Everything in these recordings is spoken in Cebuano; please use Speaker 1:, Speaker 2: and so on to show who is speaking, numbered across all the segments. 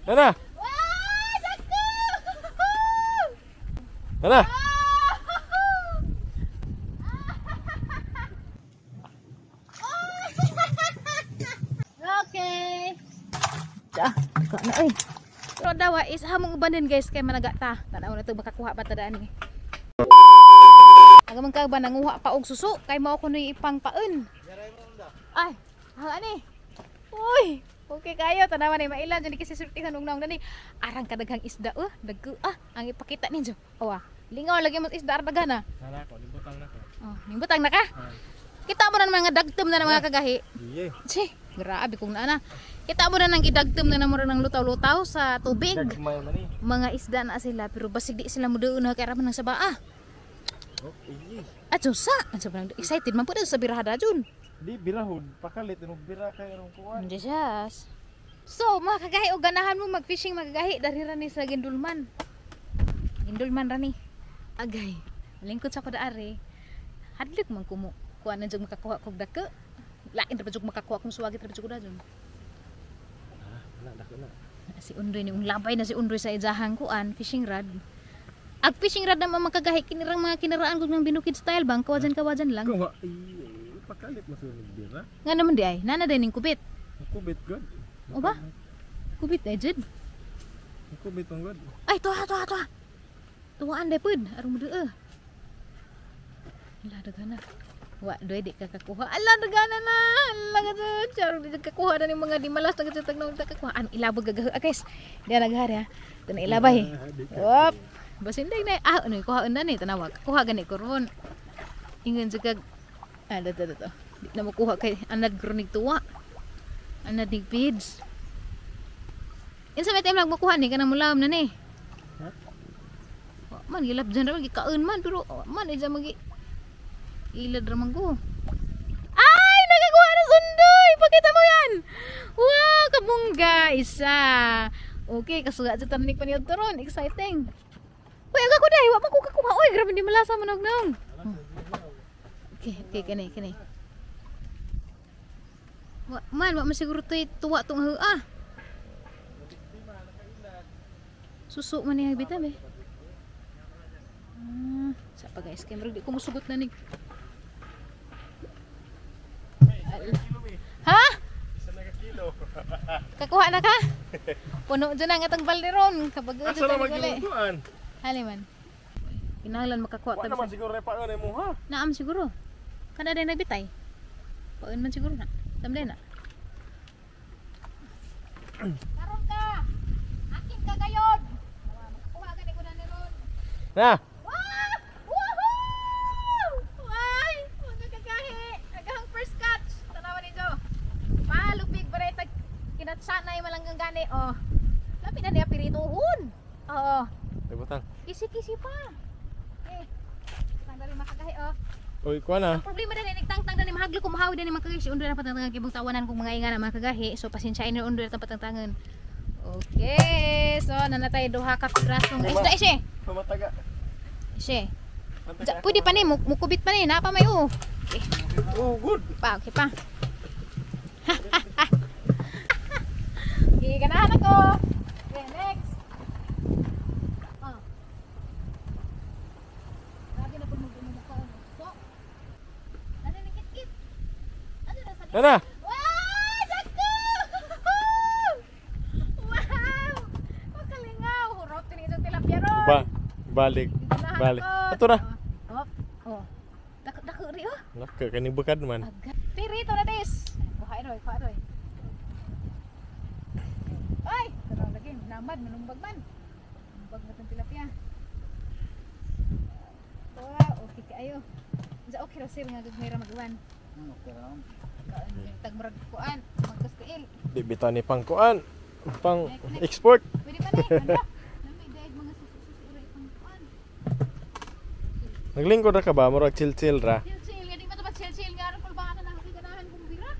Speaker 1: Nana.
Speaker 2: Wow! Dako!
Speaker 1: Nana.
Speaker 2: Okay. Ah, dako na oy. Pero dawa is hamong ubanin guys kay managa ta. Tanaw na to makakuha pa ta dani. Ang man ka ba nanguha pa og suso kay mao kunoy ipangpaen. Ay, ang ani. Uy, okay kayo tanawa ni mailan jud kasi sultihan og naong dani. Arang kadaghang isda oh, dagko ah, ang ipakita ninyo. Oh, ah. Lingaw lagi mo isda ardagan ah.
Speaker 1: Nana ko, libutang na ko.
Speaker 2: Oh, nimbutang na ka. Kita mo na mga dagtom na mga kagahi.
Speaker 1: Iye.
Speaker 2: Che, grabe kung naa na. Kita mo na nang gidagtom na namo ng lutaw-lutaw sa tubig.
Speaker 1: Gagmay man ni.
Speaker 2: Mga isda na sila pero basig di sila muduon na kay ra man ang saba ah.
Speaker 1: Oh, iye.
Speaker 2: At sa, ang sobrang excited man pud sa birahada jud.
Speaker 1: Di birahod, pakalit inog bira kay rong kuan.
Speaker 2: Yes. So, mga kagahi og ganahan mo mag-fishing mga kagahi diri ra ni sa Gindulman. Gindulman ra ni. Agay, lingkod sa ko daari. Hadlok man kumo. Kuan na jud makakuha kog dako. Lain ra pa jud makakuha kung suwagit ra pa jud ko da jud.
Speaker 1: Ah, wala dako na.
Speaker 2: Si Undoy ni ung labay na si Undoy sa ijahang kuan fishing rod. Ag fishing rod naman makagahi kinirang mga kinaraan kog ng binukid style bang kawajan-kawajan lang.
Speaker 1: Kuha, iye, pakalit mo sa bira.
Speaker 2: Nga naman di ay, nana din ning kubit.
Speaker 1: Kubit god.
Speaker 2: O ba? Kubit ay jud.
Speaker 1: Kubit man god.
Speaker 2: Ay tuwa tuwa tuwa. Tuwaan day pud aron mo duo. Ala dagana. Wa doy di ka kakuha. Ala dagana na. Ala ka jud. Charot di ka kakuha na ning mga di malas na jud tagnaw ta kakuha. An ilabog gagahu ah, guys. Di na naghari ha. Ito na ilabay. Op. Basin day na ah ano kuha na ni tanawa. Kuha gani ko ron. Ingon jud kag ah dato dato. Di na mo kuha kay anad grunig tuwa. Anad nig feeds. Insa may time lang makuha ni kanang mulam na ni.
Speaker 1: Ha?
Speaker 2: Wa man gilap dyan ra gikaon man pero wa man ija magi ilad ra man ko. Ay, nakakuha na sundoy. Pakita mo yan. Wow, kabungga isa. Okay, kasuga jud tanan ni paniud ron. Exciting. Uy, aga ko dai, wa man ko kakuha. Uy, grabe di malasa man og naong. Okay, okay kani kani. Wa man, wa man siguro toy tuwa tong ah. Suso man niya bitab eh. Ah, sa pa guys, kay murag di ko musugot na ni. Ha?
Speaker 1: Isa na ka kilo.
Speaker 2: Kakuha na ka? Puno dyan ang atong balderon. Kapag
Speaker 1: Asa na maglutuan?
Speaker 2: Hali man. Kinahanglan makakuha
Speaker 1: Wa
Speaker 2: ta.
Speaker 1: naman siguro pa mo ha.
Speaker 2: Naam siguro. Kada day nagbitay. Paun man siguro na. Tamday na. Karon ka. Akin ka gayod. Makakuha gani ko na ni ron.
Speaker 1: Na.
Speaker 2: Wow! Woohoo! Ay, mga kagahi. Agahang first catch. Tanawa ninyo. Palupig pa rin. Kinatsanay malanggang gani. Oh. Lapit na niya pirituhon. Oo.
Speaker 1: Ay butang.
Speaker 2: Kisi-kisi pa. Okay. Tang dali makagahi oh.
Speaker 1: Uy, kuan na.
Speaker 2: Ang problema dani nagtangtang dani mahaglo ko mahawi dani mga kagahi. Si Undoy na patangtangan kay tawanan kung mga inga na mga kagahi. So pasensyain na Undoy na patangtangan. Okay. So nanatay duha ka pirasong isda isi.
Speaker 1: Pamataga.
Speaker 2: Isi. Ja, pwede pa ni mukubit pa ni napa may oh. Okay.
Speaker 1: Oh, good.
Speaker 2: Pa, okay pa. Okay, ganahan ako. Okay, next. Oh. Grabe na po mag-umumukha. So, ano ni Kit-Kit? Ano na sa
Speaker 1: Nana.
Speaker 2: Wow! Dako! Wow! Makalingaw! Hurot ni itong tilapia ron.
Speaker 1: Ba, balik.
Speaker 2: Ganahan
Speaker 1: Balik.
Speaker 2: ako.
Speaker 1: Ato na.
Speaker 2: Oh. Oh. Dako, dako ri oh.
Speaker 1: Naka kani bukad man.
Speaker 2: Aga. Pirito na tis. Kuha roy, kuha roy. Ay, tara lagi namad manumbag man. Manumbag na tong tilapia. Wow, okay kaayo. Unsa okay ra sir nga gagmay ra maguwan.
Speaker 3: Okay ra.
Speaker 2: Tagmurag kuan, magkaskail.
Speaker 1: Di bitaw ni pang kuan. Pang export.
Speaker 2: Pwede pa ni. Ano? Namay daig mga susu-susu ra ipang kuan.
Speaker 1: Naglingkod ra ka ba? Murag chill-chill ra.
Speaker 2: Chill-chill nga di ba to ba chill-chill nga aron kulbaan na ako ganahan kung bira.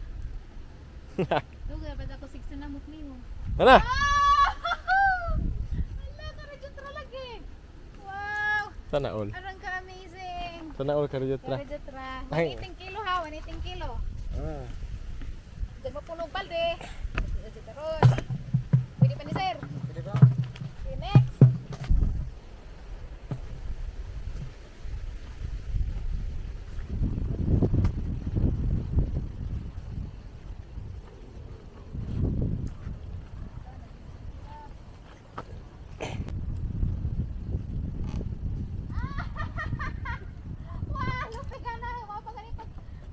Speaker 2: Dugay pa ako 16 na mukni mo.
Speaker 1: Nana.
Speaker 2: Ala, karajot ra lagi. Wow!
Speaker 1: Sana all.
Speaker 2: Arang ka amazing.
Speaker 1: Sana all karajot ra.
Speaker 2: Karajot ra.
Speaker 1: Ay.
Speaker 2: 180 kilo ha, 180 kilo.
Speaker 1: Ah.
Speaker 2: Diyan mapunog balde. Diyan ron. Pwede pa ni sir. Okay, next. Wah, lupi ka na.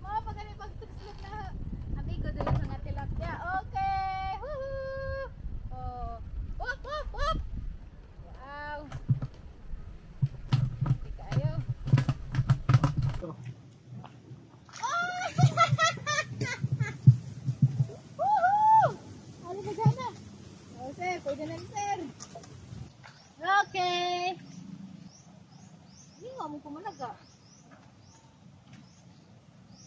Speaker 2: Mapagani pag tugslog na. Amigo doon yung mga tilapia. Okay. Woohoo! Oh. Wop, wop, wop! Wow. Lupi kaayo. Oh! Woohoo! Ano ba gana? Oh, sir. Pwede na, sir. Okay. Hindi nga mo pumalaga.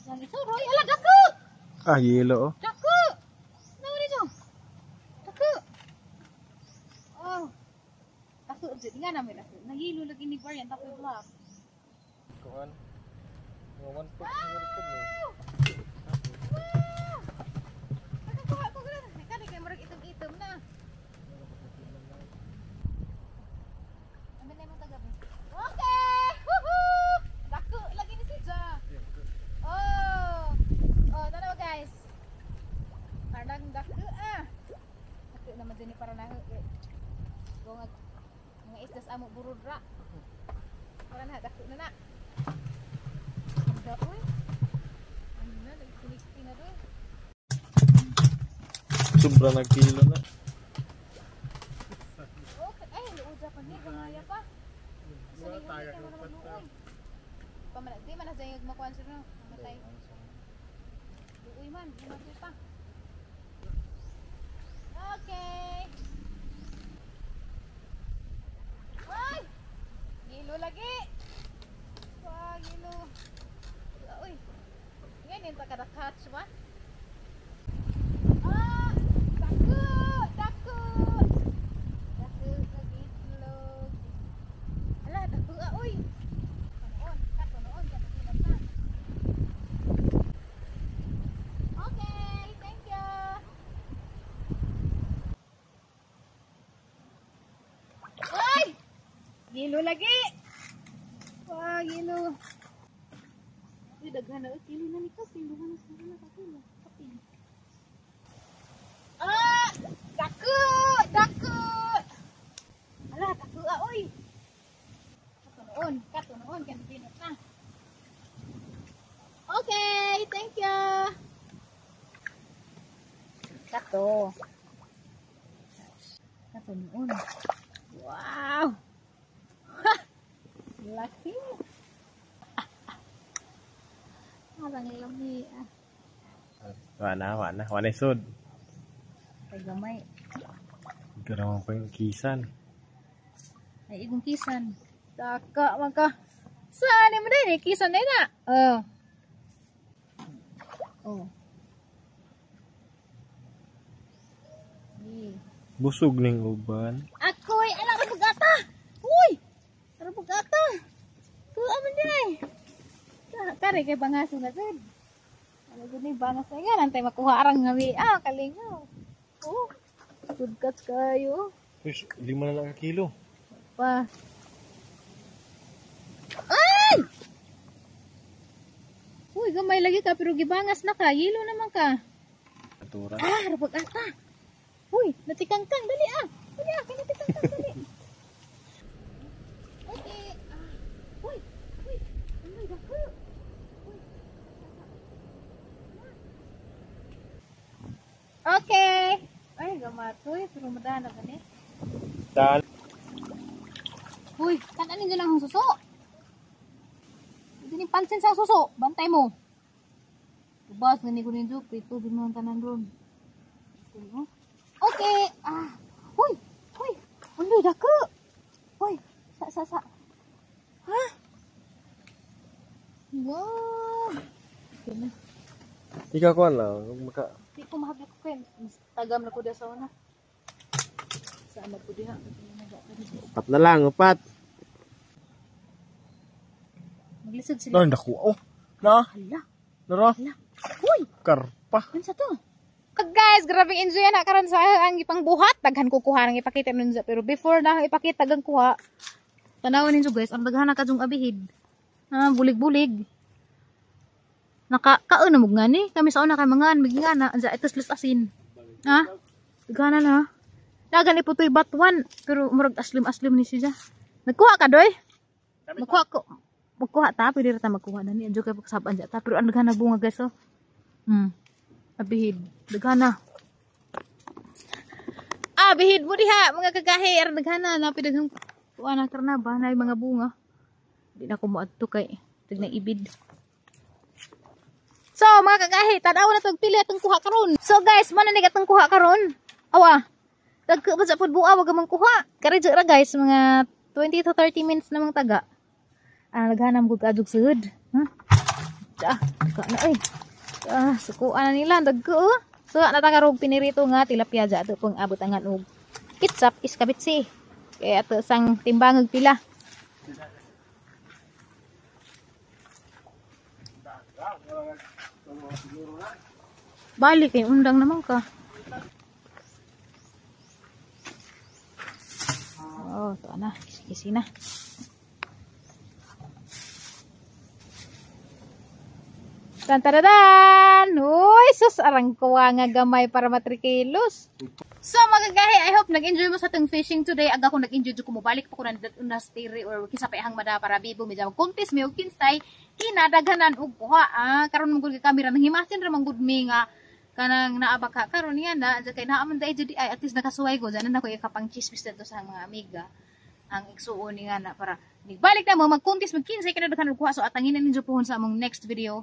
Speaker 2: Suroy, ala, dako!
Speaker 1: Ah, yelo oh.
Speaker 2: Dako! Ano dito? Dako! Oh. Dako, di nga namin dako. Nagilo lagi ni Brian, tapos black.
Speaker 1: Kuan. Mga 1 foot siguro po mo.
Speaker 2: Wow! Nakakuha ko gano'n. Kani kay murag itom-itom na. Amin na imong tagabi. Okay! Woohoo! Dako lagi ni si Ja. Oh! Oh, tanaw guys. Parang dako ah. Dako naman din ni para na eh. Go nga mga isdas amo burod ra. Para na dako na na. Ganda oy. Ano na nagkunikti na doy.
Speaker 1: Sobra na kilo na.
Speaker 2: Okay, ay luoda pa ni gamaya pa. Sa ni ka man luoy. Pamana di man na sa makuan sir no. Matay. Luoy man, matay pa. Okay. Ay! Gilo lagi. Wah, gilo. Uy. Ngayon yung takada-catch ba? Ah! Dako! Dako! Dako lagi itlog. Ala, dako ah, uy! Panoon, kato noon, kato na. Okay, thank you. Ay! Gilo lagi! Wah, gilo. Uy, daghan na. Uy, kilo na ni ka. Kilo na na sa kilo. Kapil. Ah! Dako! Dako! Ala, dako ah, uy! Kato noon, kato noon, kaya pinot na. Okay, thank you. Kato. Kato noon. Wow! Ha! Laki. Parang lami. Ah.
Speaker 1: Wala, wala. Wala sud.
Speaker 2: Ay gamay.
Speaker 1: Garawan pa yung kisan.
Speaker 2: Ay, igong kisan. Daka, man ka. Saan mo din eh? Kisan na na. Oh. Oh. Eh.
Speaker 1: Busog ning uban.
Speaker 2: Ako'y ala rabugata. Uy! Rabugata. Kuha man din ay. Kare kay bangaso na jud. Ano jud ni bangas ay nga nantay makuha arang ngawi. Ah, kalingaw. Oh. Good catch kayo.
Speaker 1: Uy, 5 na lang ka kilo.
Speaker 2: Pa. Ay! Uy, gamay lagi ka pero gibangas na ka. Yelo naman ka.
Speaker 1: Atura.
Speaker 2: Ah, rabugata. Uy, natikangkang dali ah. Dali ah, kay natikangkang dali. Okay. Ah. Uy, uy. Uy, dako. Uy. Okay. Ay, gamatoy, pero madana ba ni?
Speaker 1: Dal.
Speaker 2: Uy, tanan ninyo lang ang suso. Hindi ni pansin sa suso, bantay mo. Tubas gani ko ninyo, prito din mo ang tanan ron. Okay. Ah. Uy, uy. Uy, dako. Uy, sa sa sa. Ha? Wow. Okay na.
Speaker 1: Ikaw kuan lang, maka
Speaker 2: Di ko mahagli ko kay mas tagam na ko diha sa una. Sa ama ko diha.
Speaker 1: Upat na lang, upat.
Speaker 2: Maglisod sila.
Speaker 1: Ay, naku. Oh, na.
Speaker 2: Hala.
Speaker 1: Nara.
Speaker 2: Hala. Uy,
Speaker 1: Karpa.
Speaker 2: unsa to? Guys, grabe enjoy na karon sa ang ipangbuhat. Daghan ko kuha nang ipakita nun pero before na ipakita gang kuha. Tanawon ninyo guys, ang daghan na kadjong abihid. Ah, bulig-bulig. Naka kaon na mo ngani. Kami sa una kay mangan, migingana, anja itos lus asin. Ha? Daghan na. Dagan iputoy batuan, pero murag aslim-aslim ni siya. Nagkuha ka doy? Magkuha ko. Magkuha ta, pwede ra ta magkuha na ni. Anjo kay pagsab-an ta, pero ang daghan na bunga guys oh. Abihid. Daghan na. Abihid mo diha mga kagahi, ar daghan na napi daghang kuha na karna ba na mga bunga. Di na ko moadto kay tignan ibid. So mga kagahi, tan-aw na tog pili atong kuha karon. So guys, man na ni atong kuha karon. Awa. Dagko ba sa pud buwa wag man kuha. Kari ra guys, mga 20 to 30 minutes namang taga. Ah, naghanam gud kadug sud. Ha? Ah, ka na ay. Ah, sukuan na nila dagko. Oh. So na ta karog pinirito nga tilapia ja ato pang abot angan og kitsap iskabitsi. Kaya ato sang timbangog pila. Balik kay undang naman ka. Oh, to na, kisi-kisi na. Tantaradan! Uy, sus, arang kuha nga gamay para matrikilos. So mga kagahi, I hope nag-enjoy mo sa atong fishing today. Aga ko nag-enjoy ko mobalik pa ko na una stiri or kisa pa ihang mada para bibo medyo magkuntis mi og kinsay kinadaghanan og kuha. Ah, karon man gud kay kamera nanghimasin ra man gud mi nga kanang naa ba ka karon niya na kay naa man dai jud ay at least nakasuway ko dyan na ko ikapang chismis dito sa mga amiga ang igsuon ni nga na para nigbalik na mo magkuntis mag kinsay kinadaghanan og kuha. So atangin na ninyo pohon sa among next video.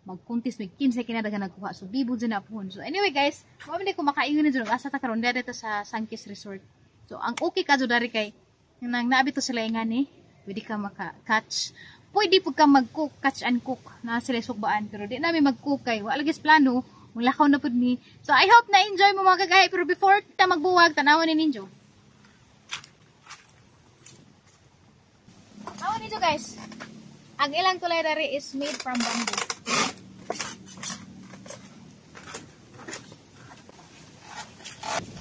Speaker 2: Magkuntis mig 15 kinadagan nagkuha so bibo dyan na pohon. So anyway guys, mo man ko makaingon ninyo asa ta karon dito sa Sunkist Resort. So ang okay ka jud dari kay nang naabi to sila nga ni, pwede ka maka-catch. Pwede pud ka mag-cook, catch and cook na sila sugbaan pero di nami mag-cook kay wala lagi plano, mulakaw na pud mi. So I hope na enjoy mo mga kagahi pero before ta magbuwag tan-awon ni ninyo. Tan-awon ninyo guys. Ang ilang tulay dari is made from bamboo.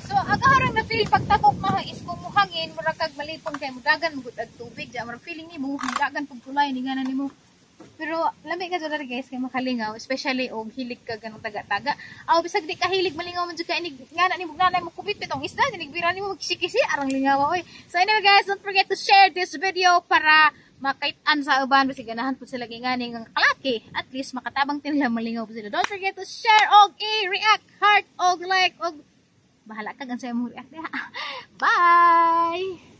Speaker 2: So aga harang na feel pagtakok maha is kung muhangin mura kag malipong kay mudagan mugud ag tubig ja mura feeling nimo mudagan pug tulay ni ngana nimo. Pero lami ka jud guys kay makalingaw especially og hilig ka ganung taga-taga. Aw bisag di ka hilig malingaw man jud ka inig ngana nimo nanay mo kubit pitong isda nigbira nimo magkisi-kisi arang lingaw oy. So anyway guys, don't forget to share this video para makait-an sa uban bisag ganahan pud sila gingani nga kalaki at least makatabang tinila malingaw pud sila. Don't forget to share og i-react heart og like og bahala ka gan sa imong react diha. Bye.